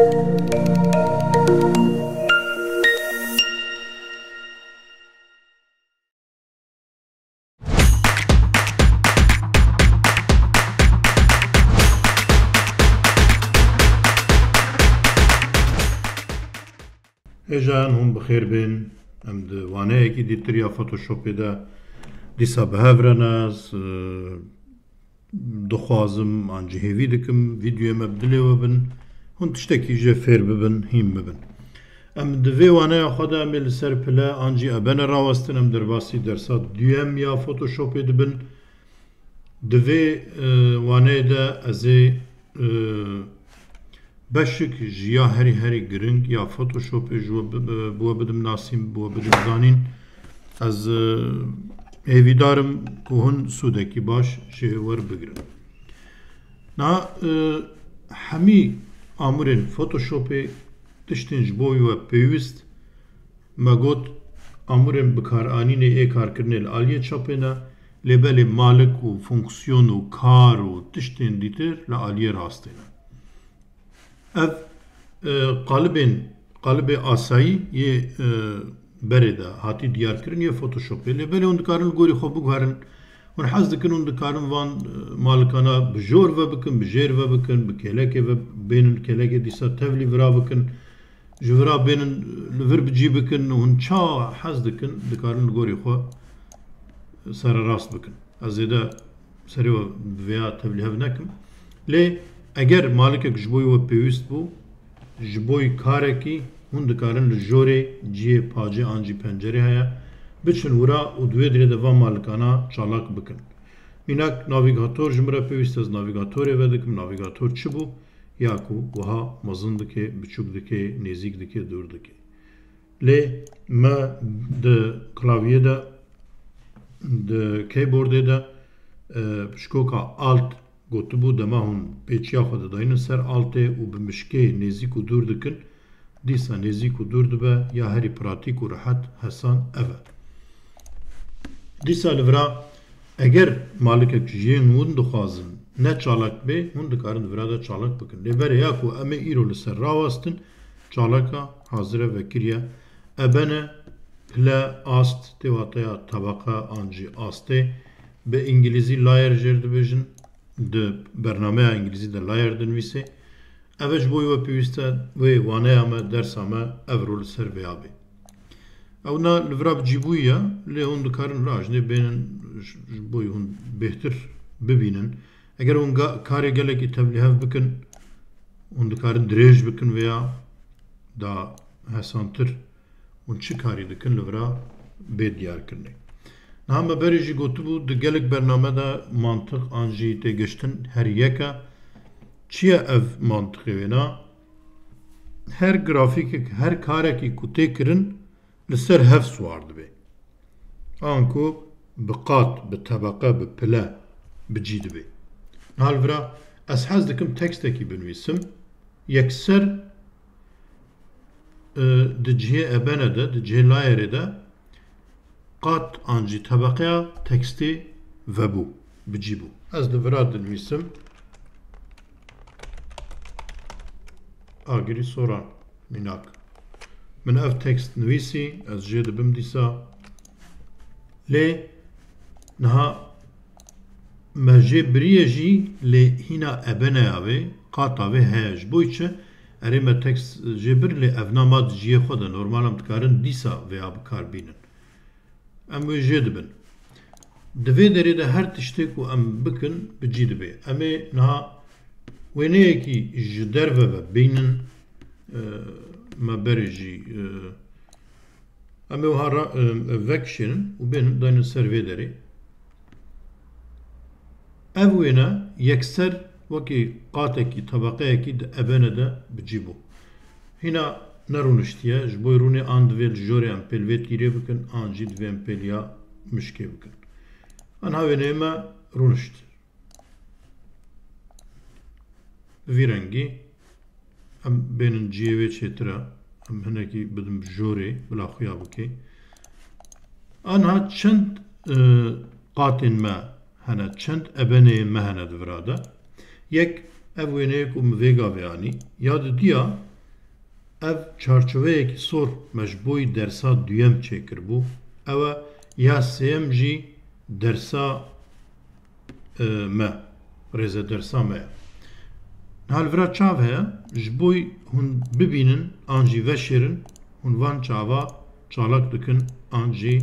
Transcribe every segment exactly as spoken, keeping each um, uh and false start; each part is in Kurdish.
Hêjan hûn bi xêr bên. Em di waneyekî dîtir ya Photoshopê de dîsa bi hev re ne. Ez, e, dixwazim an jî hêvî dikim vîdeoyê me bi dilê we bin. Hûn tiştekî jê fêr bibin, hîn bibin. Em di vê waneya xwe de em ê li ser pile an jî ebene rawestin. Em derbasî dersa duyem ya Photoshopê dibin. Di vê, e, waneyê de ez ê, e, beşik ji ya herî herî giring ya Photoshopê ji we bi-, bi-, bi we bidim nasîn, bi we bidim zanîn. Ez, e, hêvîdar im ku hûn sûdekî baş jê werbigirin. Na, e, hemî amûrên Photoshopê tiştên ji bo wî we pêwîst, me got, amûrên bikaranînê ê karkirinê li aliyê çepê ne, lê belê malik û fonksiyon û kar û tiştên dîtir li aliyê rastê ne. Ev, e, qalibên, qalibê asayî yê, e, berê de hatî diyarkirin yê Photoshopê. Lê belê hûn dikarin li gorî xwe biguherin. Hûn hez dikin, hûn dikarin van, e, malikana bi jor ve bikin, bi jêr ve bikin, bi kêlekê ve bênin, kêlekê dîsa tevlî vira bikin, ji vira bênin, li vir bi cî bikin. Hûn ça hez dikin, dikarin li gorî xwe sererast bikin. Ez zêde serê we bi vêya tevlî hev nekim. Lê eger malikek ji bo wî we pêwîst bû, ji bo wî karekî, hûn dikarin li jorê cihê pacê an jî pencerê heye, biçin wira û di wê dirê de van malikana çalak bikin. Mînak, navîgator ji min re pêwîst e, ez navîgatorê vedikim. Navîgator çi bû? Ya ku wiha mezin dike, biçûk dike, nêzîk dike, dûr dike. Lê me di klavyê de, di keyboardê de, e, pişkoka Alt gotibû, dema hûn pêçiya xwe didayînin ser Altê û bi mişkê nêzîk û dûr dikin, dîsa nêzîk û dûr dibe, ya herî pratîk û rehet, hesan ev e. Dîsa li vira eger malikek ji yên hûn dixwazin ne çalak bê, hûn dikarin di vira de çalak bikin. Lê berê ya ku em ê îro li ser rawestin, çalaka hazir e, vekirî ye. Ebene, pile, ast, tê wateya tebeqe an jî astê. Bi îngilîzî layer jêr dibêjin. Di bernameya îngilîzî de layer dinivîsê. Ev e ji bo wê pêwîst e wê waneya me, dersa me, ev ro li ser vêya bê. Ew na li vira bi cîbûyî ye, lê hûn dikarin rajinê bênin ji, ji bo hûn bêhtir bibînin. Eger hûn ga-, karê gelekî tevlîhev bikin, hûn dikarin dirêj bikin vêya da hesantir. Hûn çi karî dikin li vira bê diyarkirinê? Niha me berê jî gotibû, di gelek bername de mantiq an jî têgiştin her yek e. Çi ye ev mantiqê wêna? Her grafîkek, her karekî ku tê kirin, li ser hev siwar dibe. Anku bi qat, bi tebeqe, bi pile bi cî dibe. Niha li vira ez hez dikim tekstekî binivîsim. Yekser, e, di cihê ebene de, di cihê layerê de qat an jî tebeqeya tekstê vebû, bi cî bû. Ez li vira dinivîsim Agirî Soran, mînak. Min ev tekst nivîsî, ez jê dibim dîsa. Lê niha me jê biriye jî, lê hîna ebeneya wê, qata wê heye. Ji bo çi? Erê, me tekst jê bir, lê ev na ma di cihê xwe de normal em dikarin dîsa vêya bi kar bînin. Em wê jê dibin. Di vê derê de her tiştê ku em bikin, bi cî dibe. Em ê niha wêneyekî ji derve ve bînin, e, me berê jî, e, em ê wiha ra-, e, vekişênin û bênin daynin ser vê derê. Ev wêne yekser wekî qatekî, tebeqeyekî di ebene de bi cî bû. Hîna nerûniştiye, ji bo rûnê an divê li jorê em pêl vê tîrê bikin, an jî divê em pêliya mişkê bikin. Anha wêneyê me rûnişt. Bi vî rengî em bênin cihê wê çêtir e. Em hinekî bidin bi jorê, bila xuya bike. Anha çend, e, qatên me hene, çend ebeneyên me hene di vira de. Yek, ev wêneyê ku min vê gavê anî, ya didiya, Ev çarçoveyekî sor me ji bo dersa duyem çêkiribû. Ew e ya sêyem jî dersa e, me, rêzedersa me ye. Niha li vira çav heye, ji bo hûn bibînin an jî veşêrin, hûn van çava çalak dikin an jî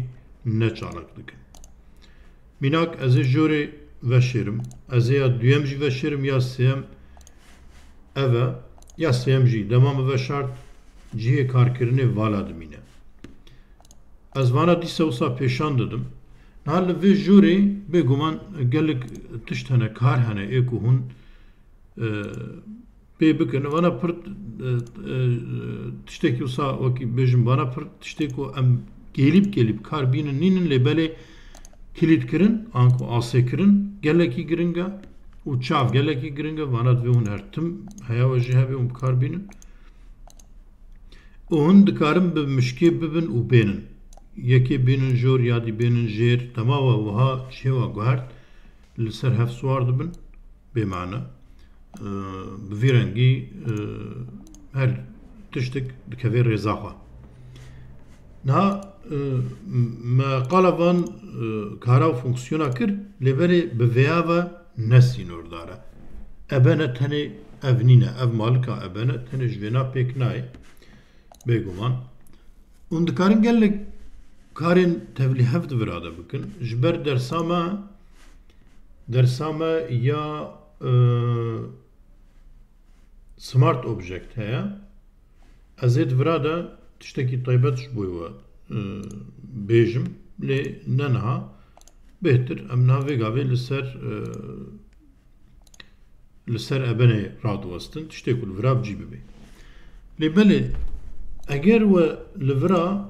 ne çalak dikin. Mînak, ez ê jorê veşêrim, ez ê ya duyem jî veşêrim, ya sêyem ev e, ya sêyem jî dema min veşart, cihê karkirinê vala dimîne. Ez vana dîsa wisa pêşan didim. Niha li vê jorê bêguman gelek tişt hene, kar hene ê ku hûn, e, pê bikin. Vana pir, e, e, tiştekî wisa wekî bêjim, vana pir tiştê ku em kêlî bi kêlî bi kar bînin nînin, lê belê kilîtkirin, anku asêkirin gelekî giring e û çav gelekî giring e. Vana divê hûn her tim heya we jî hebe û bi kar bînin. Û hûn dikarin bi mişkê bibin û bênin. Yekê bênin jor, ya dî bênin jêr. Dema we wiha çê we guhert, li ser hev siwar dibin. Bê mane. Ee, bi vî rengî, e, her tiştik dikeve rêza xwe. Niha, e, me qala van, e, kara û fonksiyona kir, lê belê bi vêya ve ne sînordar e. Ebene tenê ev nîne, ev malika ebene tenê ji vêna pêk nayê. Bêguman. Hûn dikarin gelek karên tevlîhev di vira de bikin. Ji ber dersa me, dersa me ya, e, Smart Object heye. Ez ê di vira de tiştekî taybet ji bo we, e, bêjim, lê ne niha. Bêhtir em niha vê gavê li ser, e, li ser ebenê radiwestin, tiştê ku li vira bi cî bibê. Lê belê, eger we li vira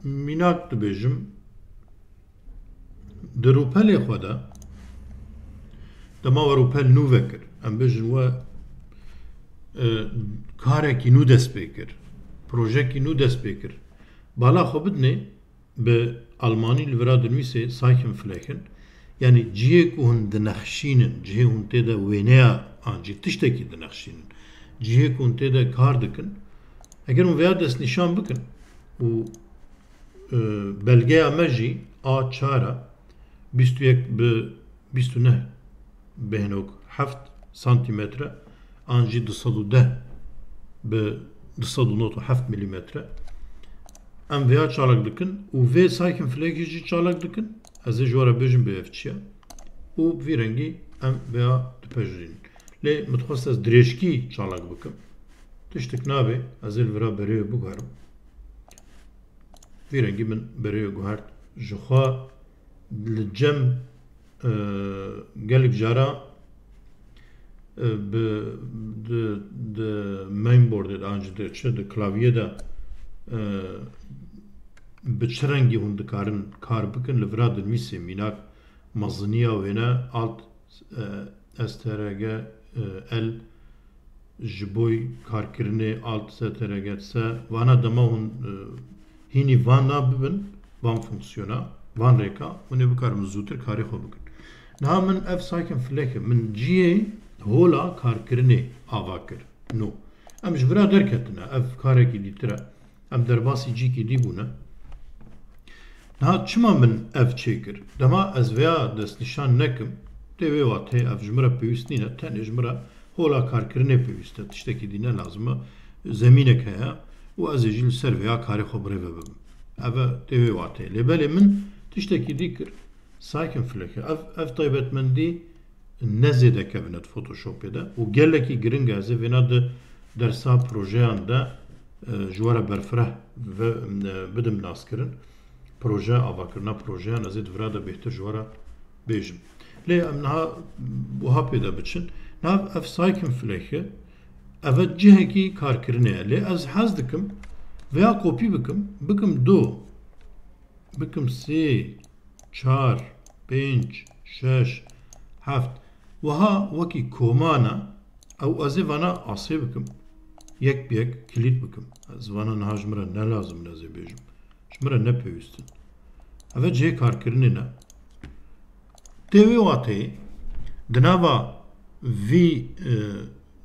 mînak dibêjim, di rûpelê xwe de, dema we rûpel nû vekir, em bêjin we, e, karekî nû dest pê kir, projekî nû dest pê kir, bala xwe bidinê, bi almanî li vira dinivîsê Zeichenflächen, yanî cihê ku hûn dinexşînin, cihê hûn tê de wêneya an jî tiştekî dinexşînin, cihê ku hûn tê de kar dikin, eger hûn vêya destnîşan bikin û, e, belgeya me jî A çar e, bîst û yek bi bîst û neh bêhnok heft santîmetre, an jî du sed û deh bi du sed û nod û heft milîmetre. Em vêya çalak dikin û vê Zeichenflächê jî çalak dikin. Ez ê ji we re bêjim bê ev çi ye. Û bi vî rengî em vêya dipejirînin. Lê min dixwest ez dirêjkî çalak bikim. Tiştik nabe, ez ê li vira berê wê biguherim. Vî rengî min berê wê guhert. Ji xwe li cem, e, gelek cara, e, bi, di, di mainboardê de, an jî di çi, di klavyê de, e, bi çi rengî hûn dikarin kar bikin, li vira dinivîsê mînak meziniya wêne alt, e, S T R G, e, L ji bo karkirinê, alt S T R G S, vana dema hûn, e, hînî van na bibin, van fonksiyona, van rêka, hûn ê bikarin zûtir karê xwe bikin. Niha min ev Zeichenfläche, min cihê hola karkirinê ava kir. No. Em ji vira derketine, ev karekî dîtir e. Em derbasî cîkî dî bûne. Niha çima min ev çêkir? Dema ez vêya destnîşan nekim, tê wê wateyê ev ji min re pêwîst nîne, tenê ji min re hola karkirinê pêwîst e, tiştekî dî ne lazim e. Zemînek heye û ez ê jî li ser vêya karê xwe birêve bibim. Ev e tê wê wateyê. Lê belê min tiştekî dî kir, Zeichenfläche. Ev, ev taybetmendî ne zêde kevin e di Photoshopê de û gelekî giring e. Ez ê vêna di dersa projeyan de, e, ji we re berfireh ve, e, bidim naskirin. Proje, avakirina projeyan ez ê di vira de bêhtir ji we re bêjim. Lê em niha wiha pê de biçin. Niha ev Zeichenfläche, ev e cihekî karkirinê ye. Lê ez hez dikim vêya kopî bikim, bikim do, bikim sê, çar, pênc, şeş, heft. Wiha wekî koman e, ew ez ê vana asê bikim, yek bi yek kilît bikim. Ez vana niha ji min re ne lazim in ez ê bêjim. Ji min re ne pêwîst in. Ev e cihê karkirinê ne. Tê wê wateyê, di nava vî, e,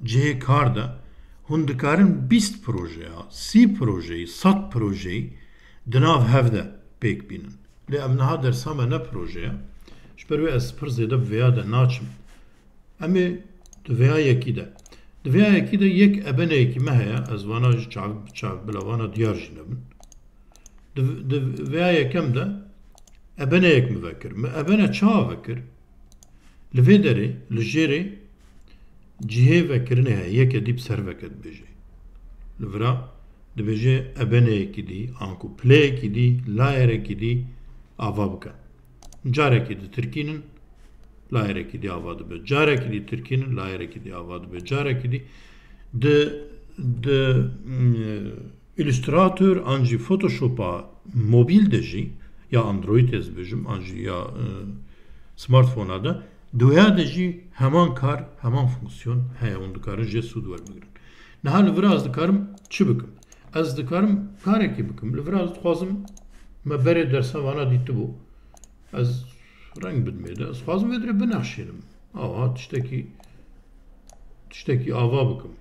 cihê kar de Hûn dikarin bîst projeya, sî projeyî, sed projeyî di nav hev de pêk bînin. Lê em niha dersa me ne proje ye. Ji ber wê ez pir zêde bi vêya de naçim. Em ê di vêya yekî de. Di vêya yekî de yek ebeneyekî me heye, ez vana ji çav, çav bila vana diyar jî nebin. Di, di vêya yekem de ebeneyek min vekir. Min ebene çawa vekir? Li vê derê, li jêrê cihê vekirinê heye, yeke dî bi ser veke dibêje. Li vira dibêje ebeneyekî dî, anku pileyekî dî, layerekî dî ava bike. Carekî ditirkînin, layerekî dî ava dibe. Carekî dî tirkînin, layerekî dî ava dibe. Carekî dî di, di, mm, Illustrator an jî Photoshop'a mobil de jî, ya Android ez dibêjim, an jî ya, e, smartphone'a de, di wêya de jî heman kar, heman fonksiyon heye, hûn dikarin jê sûd werbigirin. Niha li vira ez dikarim çi bikim? Ez dikarim karekî bikim. Li vira ez dixwazim, me berê dersa vana dîtibû. Ez reng bidimê de. Ez dixwazim vê dirê binexşînim. Awa tiştekî, tiştekî ava bikim.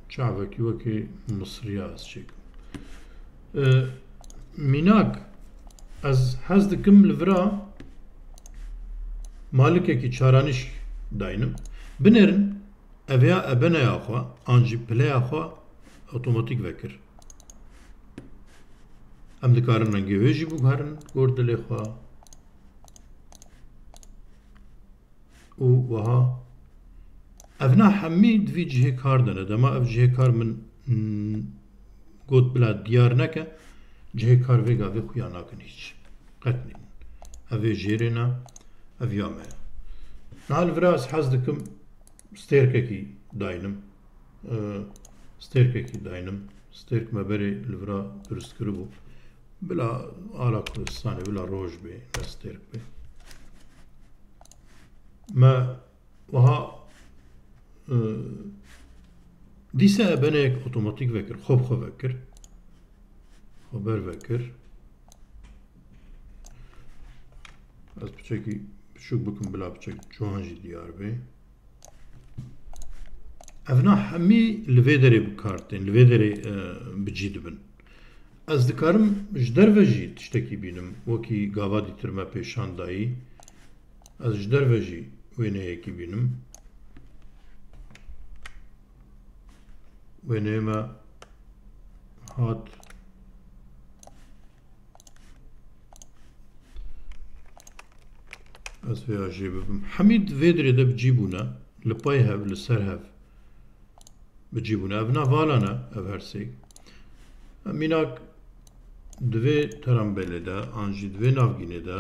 Çavekî wekî Misriya ez çêkim. E, mînak, ez hez dikim li vira malikekî çaranîş daynim. Binêrin, ev ya ebeneya xwe, an jî pileya xwe otomatîk vekir. Em dikarin rengê wê jî biguherin, gor dilê xwe. Û wiha, evna hemî di vî cihê kar de ne. Dema ev cihê kar min, mm, got bila diyar neke, cihê kar vê gavê xuya nakin hîç. Qet nînin. Ev ê jêrê ne, ev ya me ye. Niha li vira ez hez dikim stêrkekî daynim. Ee, stêrkekî daynim. Stêrk me berê li vira durust kiribû. Bila ala Kurdistanê, bila roj bê, ne stêrk bê. Me wiha, e, dîse ebeneyek otomatîk vekir, xwe bi xwe vekir. Xwe ber vekir. Ez piçekî piçûk bikim, bila piçek ciwan jî diyar bê. Evna hemî li vê derê bi kar tên, li vê derê, e, bi cî dibin. Ez dikarim ji derve jî tiştekî bînim, wekî gava dîtir me pêşan dayî. Ez ji derve jî wêneyekî bînim. Wêneyê me hat. Ez vêya jê bibim. Hemî di vê dirê de bi cî bûne. Li pey hev, li ser hev bi cî bûne. Ev nav vala ne, ev her sê. Mînak di vê terambêlê de, an jî di vê navgînê de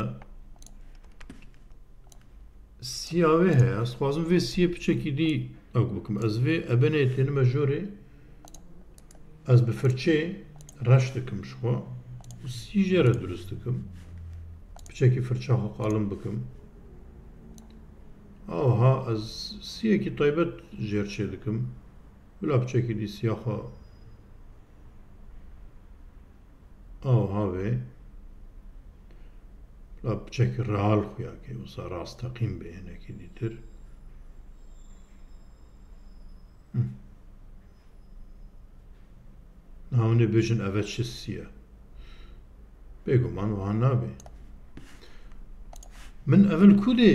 siya wê heye. Ez dixwazim vê siyê piçekî dî ew bikim. Ez vê ebeneyê tênime jorê. Ez bi firçê reş dikim ji xwe û sî jê re durust dikim. Piçekî firça xwe qalin bikim. Awiha ez siyekî taybet jêr çê dikim. Bila piçekî dî siya xwe awiha vê. Bila piçekî real xuya ke, wisa rasteqîm bê hinekî dîtir. Hı. Niha hûn ê bêjin, eve çi sî ye? Bêguman wiha nabê. Min evil ku dê,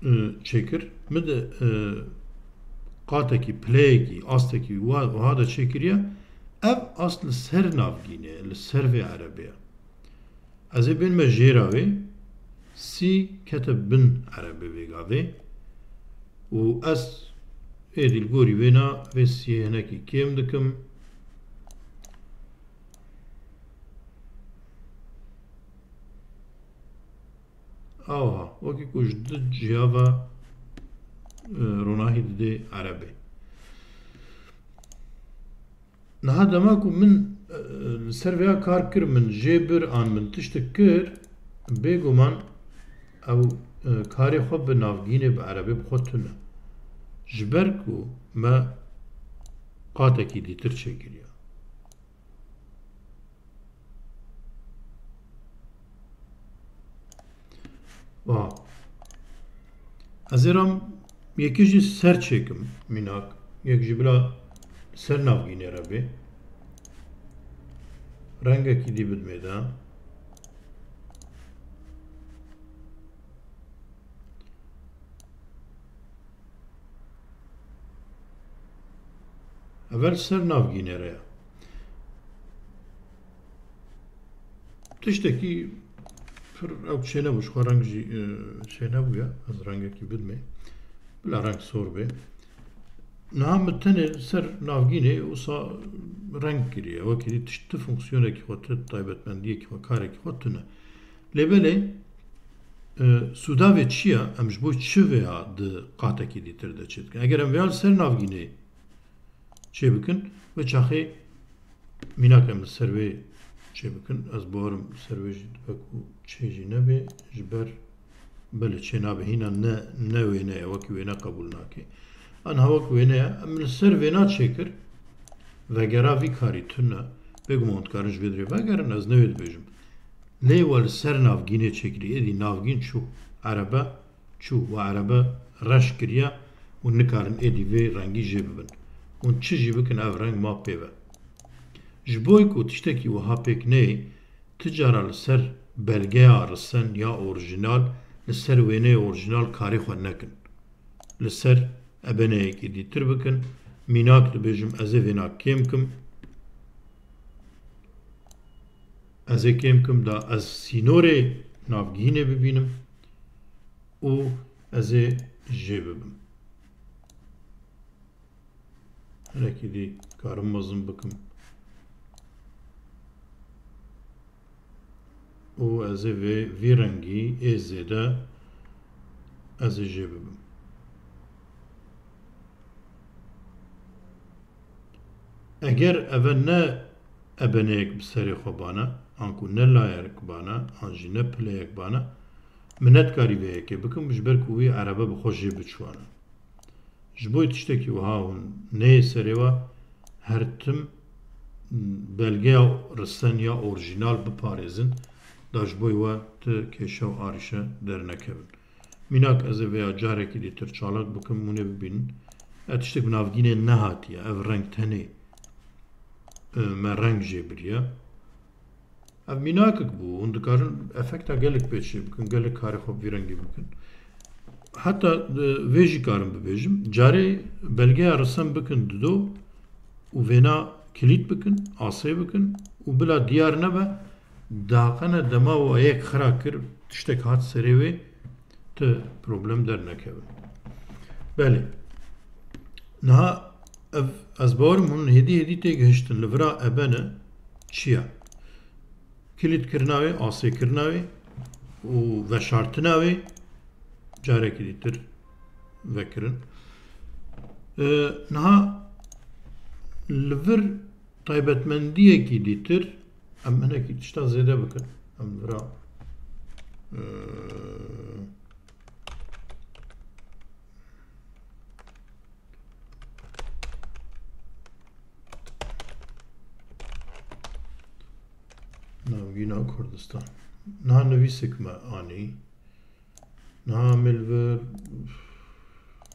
e, çêkir, min de, e, qatekî, pileyekî, astekî wiha, wiha de çêkiriye. Ev ast li ser navgînê, li ser vê erebê ye. Ez ê bênime jêra wê, sî kete bin erebê vê gavê û ez êdî li gorî wêna vê siyê hinekî kêm dikim. Awiha, wekî ku ji du ciya ve, e, ronahî didê erebê. Niha dema ku min, e, li ser vêya kar kir, min jê bir an min tiştik kir, bêguman ew, e, karê xwe bi navgînê, bi erebê bi xwe tune. Ji ber ku me qatekî dîtir çêkiriye. Wa. Ez ê ram Yekî jî ser çêkim mînak. Yek jî bila ser navgînê re bê. Rengekî dî bidmê de. Evel ser navgînê re ye. Tiştekî pir ew çênebû, ji xwe reng jî, e, çênebûye. Ez rengekî bidmê. Bila reng sor bê. Niha min tenê ser navgînê wisa reng kiriye. Wekî dî tişt, ti fonksiyonekî xwe, ti taybetmendiyekî xwe, karekî xwe tune. Lê belê, e, sûda vê çi ye? Em ji bo çi vêya di qatekî dîtir de çêdikin? Eger em vêya li ser navgînê çêbikin, wê çaxê mînak em li ser wê çêbikin. Ez bawerim li ser wê jî dibe ku çê jî nebê, ji ber belê çê nabe, hîna ne, ne wêne ye, wekî wêne qebûl nake. Aniha wek wêne ye, em li ser vêna çêkir, vegera vî karî tune, bêguman dikarin ji vê dirê vegerin, ez ne wê dibêjim. Lê we li ser navgînê çêkirî, êdî navgîn çû, erebe çû, we erebe reş kiriye û nikarin êdî vê rengî jê bibin. Hûn çi jî bikin, ev reng ma pê ve. Ji bo ku tiştekî wiha pêk neyê, ti cara li ser belgeya risen ya orjinal, li ser wêneyê orjinal karê xwe nekin. Li ser ebeneyekî dîtir bikin. Mînak dibêjim, ez ê vêna kêm kim. Ez ê kêm kim da ez sînorê navgînê bibînim û ez ê jê bibim. Hinekî dî karim mezin bikim. Û ez ê vê, vî rengî ê zêde ez ê jê bibim. Eger eve ne ebeneyek bi serê xwe bane, anku ne layerek bane, an jî ne pileyek bane, min nedikarî vê yekê bikim, ji ber ku wî erebe bi xwe jê biçûane. Ji bo tiştekî wiha hûn neyê serê we, her tim belgeya risen ya orjînal biparêzin, da ji bo we ti kêşe û arîşe dernekevin. Mînak ez ê vêya carekî dîtir çalak bikim, hûn ê bibînin. Ev tiştek bi navgînê nehatiye, ev reng tenê, e, me reng jê biriye. Ev mînakek bû, hûn dikarin efekta gelek pêçê bikin, gelek karê xwe bi vî rengî bikin. Heta, e, vê jî karim bibêjim, carê belgeya risen bikin dido û vêna kilît bikin, asê bikin û bila diyar nebe, daqene dema we yek xira kir, tiştek hat serê wê, ti problem dernekevin. Belê. Niha ev, ez bawerim hûn hêdî hêdî têgihiştin li vira ebene çi ye? Kilîtkirina wê, asêkirina wê û veşartina wê carekî dîtir vekirin. Ee, niha li vir taybetmendiyekî dîtir, em hinekî tişta zêde bikin. Em vira, e, navgîna Kurdistan. Niha nivîsik me anî. Niha em ê li vir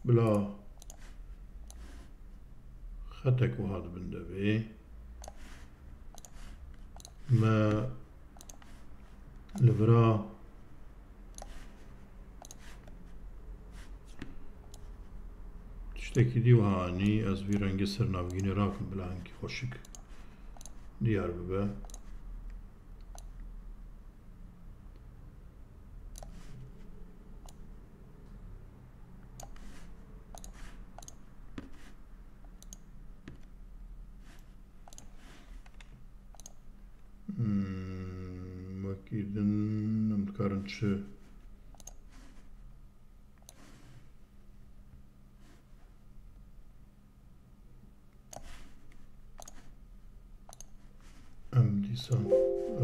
bila xetek wiha di bin de bê. Me li vira tiştekî dî wiha anî, ez vî rengê ser navgînê rakim bila hinkî xweşik diyar bibe. Hmm, wekî din em dikarin çi? Em dîsan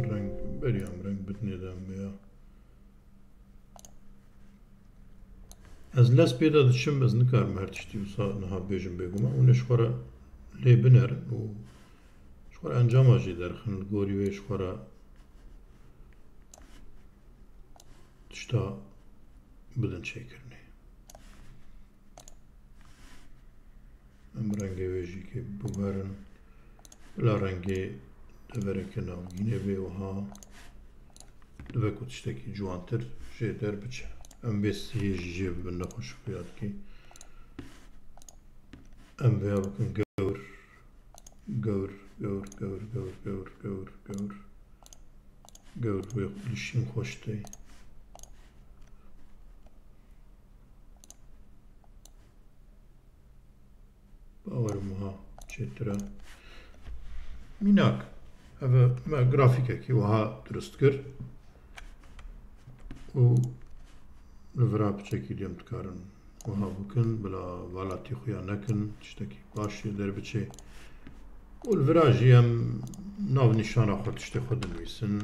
reng, berî em reng bidinê de em ya. Ez lez pê de diçim, ez nikarim her tiştî wisa niha bêjim bêguman. Hûn ê ji xwe re lê binerin û ji xwe re encama jî derxin, li gorî wê ji xwe re tişta bidin çêkirinê. Kê biguherin, bila rengê devereke navgînê bê wiha, dibe ku tiştekî ciwantir jê derbiçe. Em vê siyê jî jê bibin, nexweşik xuya dikê. Em vêya bikin gewr. Gewr, gewr, gewr. Gewr wê li şîn xweş tê. Bawerim wiha çêtir e. Mînak, ev me grafîkekî wiha dirust kir û li vira piçekî dî em dikarin wiha bikin, bila velatî xuya nekin, tiştekî baş jê derbiçê. Û li vira jî em navnîşana xwe, tiştê xwe dinivîsin.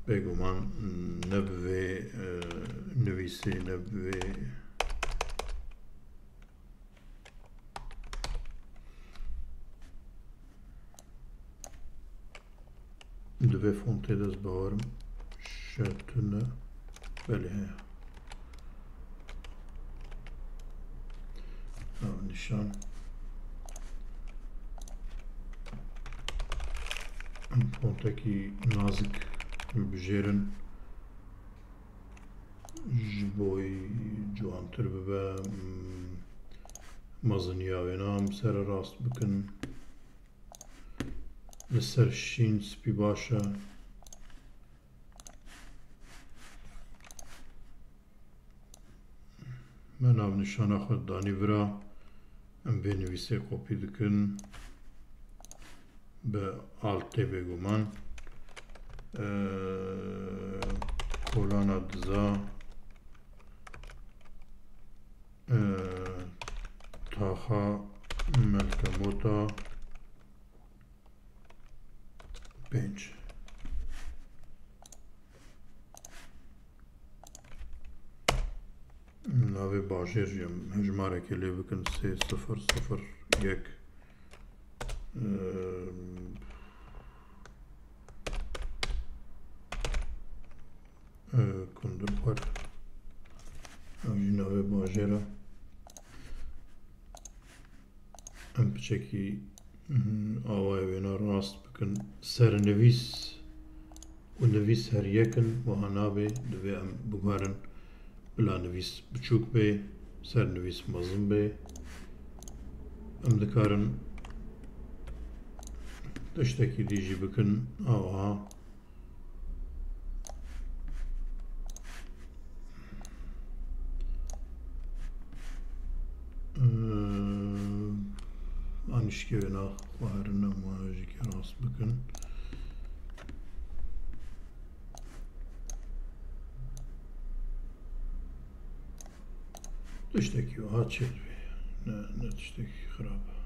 Bêguman ne bi vê, e, nivîsê, ne bi vê. Di vê fontê de ez bawerim şe tune. Belê heye. Navnîşan. Em fontekî nazik hilbijêrin. Ji bo wî ciwantir bibe, mm, meziniya wê ne em sererast bikin. Li ser şîn spî baş e. Me navnîşana xwe danî vira. Em vê nivîsê kopî dikin. Bi Alt T bêguman. Ee, kolana diza. Ee, Taxa Melkemota. Pênc. Navê bajêr jî em hejmarekê lê bikin, sê sifir sifir yek. Eee, eee, Kundirxwer. Ev jî navê bajêr e. Em piçekî, mhm, awayê wêna rast bikin. Sernivîs û nivîs her yek in, wiha nabê, divê em biguherin bila nivîs biçûk bê, sernivîs mezin bê. Em dikarin tiştekî dî jî bikin, awiha. Eee, anîşkê wêna xwe herin, em wan jî kê rast bikin. Tiştekî wiha çêdibê. Ne, ne tiştekî xirab e.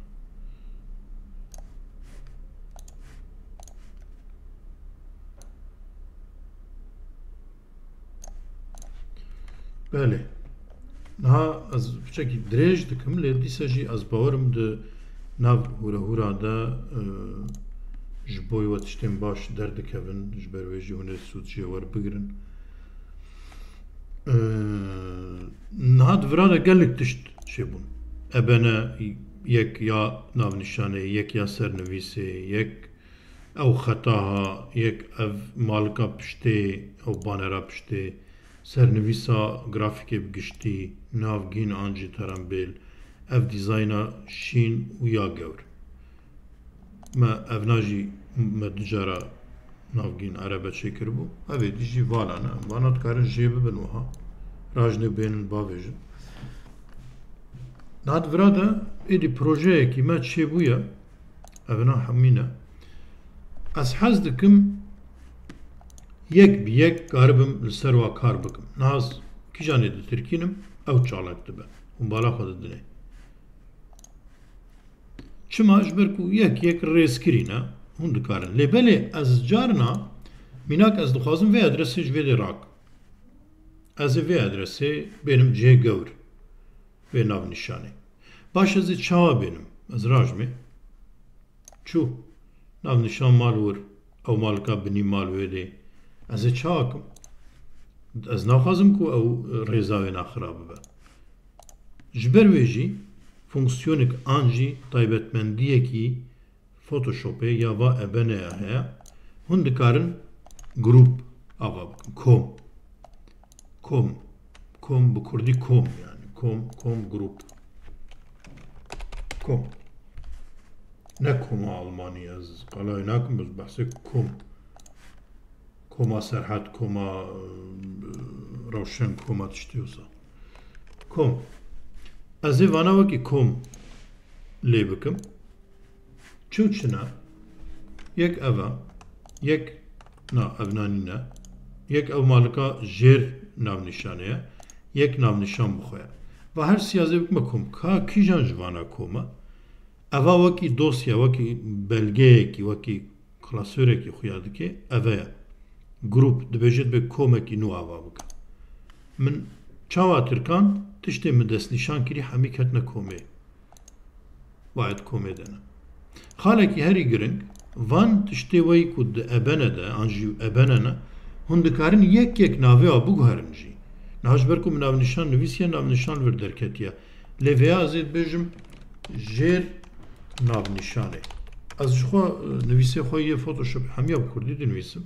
Belê. Niha ez piçekî dirêj dikim, lê dîsa jî ez bawerim di nav hûrehûra de, e, ji bo we tiştên baş derdikevin, ji ber wê jî hûn ê sûd jê werbigirin. Eee, niha di vira de gelek tişt çêbûn. Ebene yek ya navnîşanê, yek ya sernivîsê, yek ew xeta ha, yek ev malika piştê, ew banera piştê, sernivîsa grafîkê bi giştî, navgîn an jî terembêl, ev dîzayna şîn û ya gewr. Me evna jî me du cara navgîn erebe çêkiribû. Evê dî jî vala ne. Em vana dikarin jê bibin wiha. Rajnê bênin bavêjin. Niha di vira de êdî projeyekî me çêbûye. Evna hemî ne. Ez hez dikim yek bi yek karibim li ser wa kar bikim. Niha ez kîjanê ditirkînim, ew çalak dibe. Hûn bala xwe didinê. Çima? Ji ber ku yek yek rêzkirî ne, hûn dikarin. Lê belê ez carna, mînak ez dixwazim vê adresê ji vê dê rak. Ez ê vê adresê bênim cihê gewr, vê navnîşanê. Baş ez ê çawa bênim? Ez rajmê. Çû. Navnîşan mal wir, ew malika binî mal wê dê. Ez ê çawa kim? Ez naxwazim ku ew rêza wê naxira bibe. Ji ber wê jî fonksiyonek an jî taybetmendiyekî Photoshopê ya va ebeneya heye. Hûn dikarin grup ava bikin. Kom. Kom. Kom bi kurdî kom yani. Kom, kom grup. Kom. Ne koma Almanî ez qalayî nakim, ez behsê kom. Koma Serhat, koma, e, Rewşen, koma tiştê wisa. Kom. Ez ê vana wekî kom lê bikim. Çi û çi ne? Yek ev e, yek na, ev nanî ne. Yek ew malika jêr navnîşanê ye, yek navnîşan bi xwe ye. Va her sî ez ê bikime kom. Ka kîjan ji vana kom e? Eva wekî dosya, wekî belgeyekî, wekî klasörekî xuya dike, eve ye. Grup dibêje dibê komekî nû ava bike. Min çawa tirkan tiştê min destnîşan kirî hemî ketine komê. Wayet komê de ne. Xalekî herî giring, van tiştê weyî ku di ebene de, an jî ebene ne, hûn dikarin yek yek navê wa biguherin jî. Niha ji ber ku min navnîşan nivîsiye, navnîşan li vir derketiye. Lê vêya ez ê dibêjim jêr navnîşanê. Ez ji xwe, e, nivîsê xwe yê Photoshop hemiya bi kurdî dinivîsim.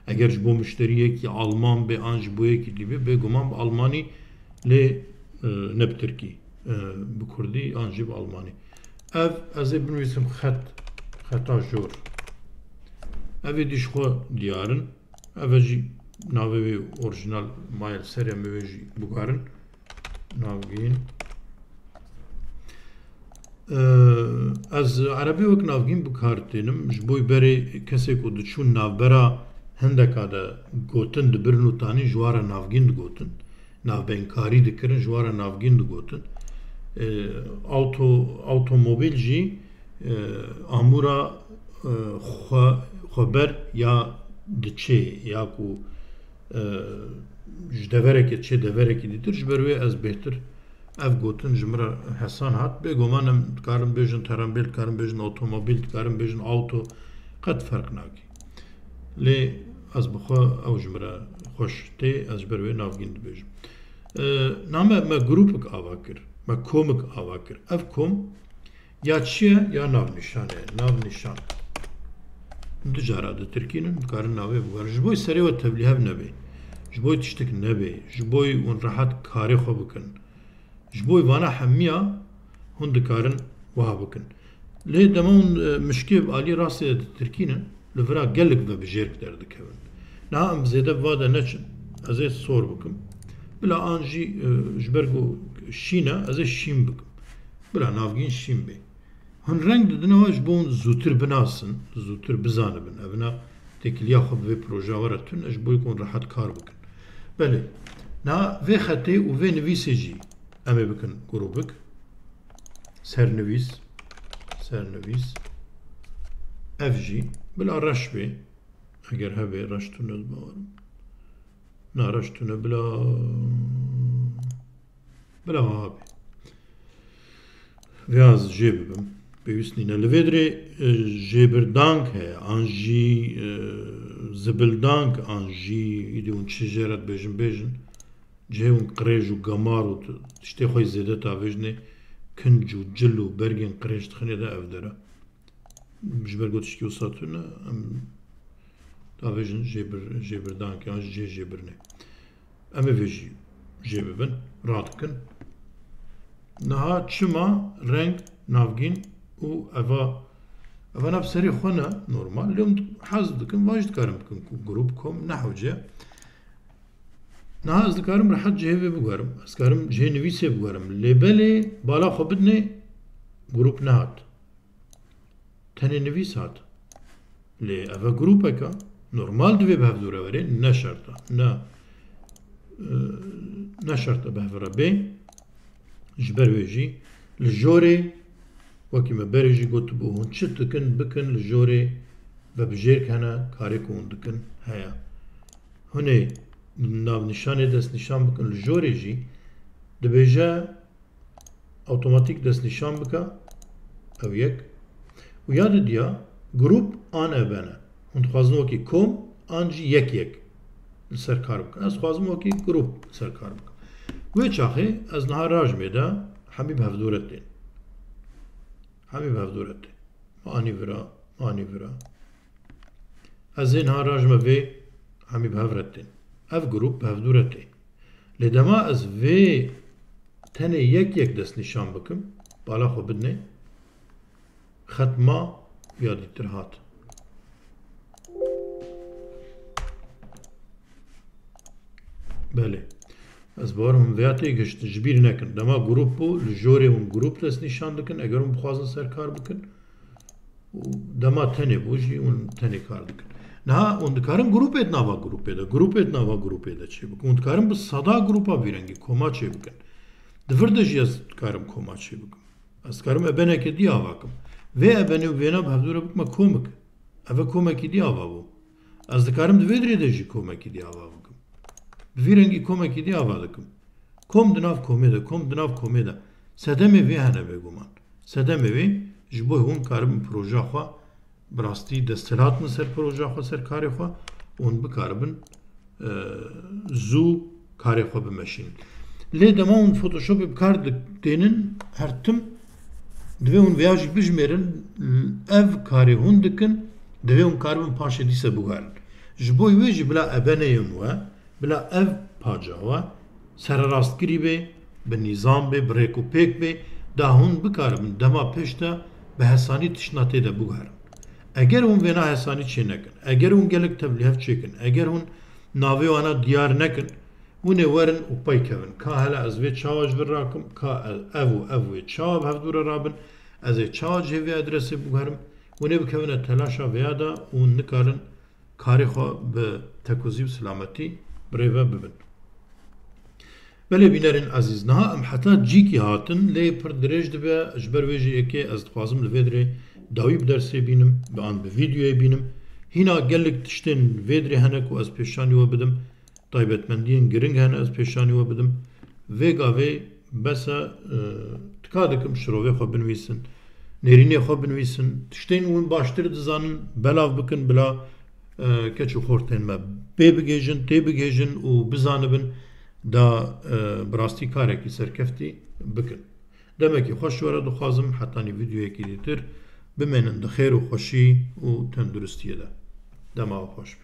Eger ji bo muşteriyekî Alman bê an ji bo yekî dî bê, bêguman bi Almanî lê, e, ne bi tirkî, e, bi kurdî an jî bi almanî. Ev ez ê binivîsim xet, xeta jor. Ev êdî ji xwe diyar in. Ev e jî navê wê orjinal maye li ser em ê wê jî biguherin. Navgîn. Ee, ez erebî wek navgîn bi kar tênim. Ji bo berê kesê ku diçûn navbera hindeka de gotin dibirin û tanî ji wan re navgîn digotin. Navbeynkari dikirin, ji wan re navgîn digotin. Ee, awto-, awtomobîl jî, e, amûra, e, xwe-, xweber ya diçê ya ku, e, ji deverekê diçê deverekî dîtir, ji ber wê ez bêhtir ev gotin ji min re hesan hat. Bêguman em dikarin bêjin terembêl, dikarin bêjin otomobîl, dikarin bêjin awto, qet ferq nake. Lê ez bi xwe ew ji min re xweş tê, ez ji ber wê navgîn dibêjim. E, name me grûpik ava kir, me komik ava kir. Ev kom ya çi ye ya navnîşan e. Navnîşan. Du cara ditirkînin, dikarin navê biguherin. Ji bo serê we tevlîhev nebe. Ji bo tiştik nebe. Ji bo hûn rehet karê xwe bikin. Ji bo vana hemiya hûn dikarin wiha bikin. Lê dema hûn, e, mişkê bi alî rastê de ditirkînin, li vira gelek vebijêrk derdikevin. Niha em zêde bi va de neçin. Ez ê sor bikim. Bila an jî, e, ji ber ku şîn e, ez ê şîn bikim. Bila navgîn şîn bê. Hûn reng didine we ji bo hûn zûtir binasin, zûtir bizanibin. Evina têkiliya xwe bi vê projeya we re tune, ji bo ku hûn rehet kar bikin. Belê, niha vê xetê û vê nivîsê jî em ê bikin grûbik. Sernivîs, sernivîs. Ev jî bila reş bê. Eger hebe reş tune, ez bawerim. Na reş tune bila, bila wiha bê. Vêya ez jê bibim. Pêwîst nîne. Li vê dirê, e, jêbirdank heye, an jî, e, zibildank, an jî îdî hûn çi jê re dibêjin, bêjin. Cihê hûn qirêj û gemar û t-, tiştê xwe zêde tavêjinê, kinc û cil û bergên qirêj dixinê de ev dere. Ji ber ku tişkî wisa tune, em davêjin jêbir-, jêbirdank yan jî cihê jêbirinê. Em ê vê jî jê bibin, radikin. Niha çima reng, navgîn û eva, eva nav serê xwe ne normal. Lê hûn hez dikin, va jî dikarin bikin ku grûp kom ne hewce. Niha ez dikarim rehet cihê vê biguherim. Ez dikarim cihê nivîsê biguherim. Lê belê bala xwe bidinê grûp nehat. Tenê nivîs hat. Lê ev e grûpeke. Normal divê bi hev dû re were. Ne şert e. Ne, e, ne şert e bi hev re bê. Ji ber wê jî li jorê, wekî me berê jî gotibû, hûn çi dikin bikin, li jorê vebijêrk hene, karê ku hûn dikin heye. Hûn ê navnîşanê destnîşan bikin, li jorê jî dibêje, Awtomatîk destnîşan bike, ew yek. Û ya didiya, grûp an ebene. Hûn dixwazin wekî kom an jî yek yek li ser kar bikin. Ez dixwazim wekî grûp li ser kar bikim. Wê çaxê ez niha rajmê de hemî bi hevdû re tên. Hemî bi hevdû re tê. Ma anî vira, ma anî vira. Ez ê niha rajme vê hemî bi hev re tên. Ev grûp bi hevdû re tê. Lê dema ez vê tenê yek yek destnîşan bikim, bala xwe bidinê, xet ma ya dîtir hat. Belê. Ez bawerim hûn vêya têgihiştin, ji bîr nekin. Dema grûp bû, li jorê hûn grûp destnîşan dikin, eger hûn bixwazin ser kar bikin. Û dema tenê bû jî hûn tenê kar dikin. Niha hûn dikarin grûpê di nava grûpê de, grûpê di nava grûpê de çêbikin. Hûn dikarin bi seda grûpa vî rengî koma çêbikin. Di vir de jî ez dikarim koma çêbikim. Ez dikarim ebeneke dî ava kim. Vê ebenê û vêna bi hevdû re bikime komik. Ev e komekî dî ava bû. Ez dikarim di vê dirê de jî komekî dî ava bikim. Bi vî rengî komekî dî ava dikim. Kom di nav komê de, kom di nav komê de. Sedemê vê hene bêguman. Sedemê vê ji bo hûn karibin proja xwe, bi rastî desthilat min ser proja xwe, ser karê xwe, hûn bikaribin, e, zû karê xwe bimeşînin. Lê dema hûn Photoshopê bi kar di-, tênin, her tim divê hûn vêya jî bijmêrin, ev karê hûn dikin, divê hûn karibin paşê dîse biguherin. Ji bo wê jî bila ebeneyên we, bila ev paca we sererastgirî bê, bi nîzam bê, bi rêk û pêk bê, da hûn bikaribin dema pêş de bi hesanî tiştna tê de biguherin. Eger hûn vêna hesanî çê nekin, eger hûn gelek tevlîhev çêkin, eger hûn navê wana diyar nekin, hûn ê werin û peykevin. Ka hele ez vê çawa ji vir rakim, ka e-, ev û ev wê çawa bi hevdû re rabin, ez ê çawa cihê vê adresê biguherim, hûn ê bikevine telaşa vêya de û hûn nikarin karê xwe bi tekuzî û silametî bi rê ve bibin. Belê bînerên ezîz, niha em heta cîkî hatin, lê pir dirêj dibe, ji ber wê jî yekê ez dixwazim li vê dirê dawî bi dersê bînim, bi an bi vîdeoyê bînim. Hîna gelek tiştên vê dirê hene ku ez pêşanî we bidim, taybetmendiyên giring hene ez pêşanî we bidim. Vê gavê bes e, e, tika dikim şirovê xwe binivîsin, nêrînê xwe binivîsin, tiştên hûn baştir dizanin belav bikin bila, e, keç û xortên me bê bigihêjin, tê bigihêjin û bizanibin da, e, bi rastî karekî serkeftî bikin. Demekî xweş ji we re dixwazim, hetanî vîdeoyekî dîtir bimênin di xêr û xweşî û tenduristiyê de. Dema we xweş be.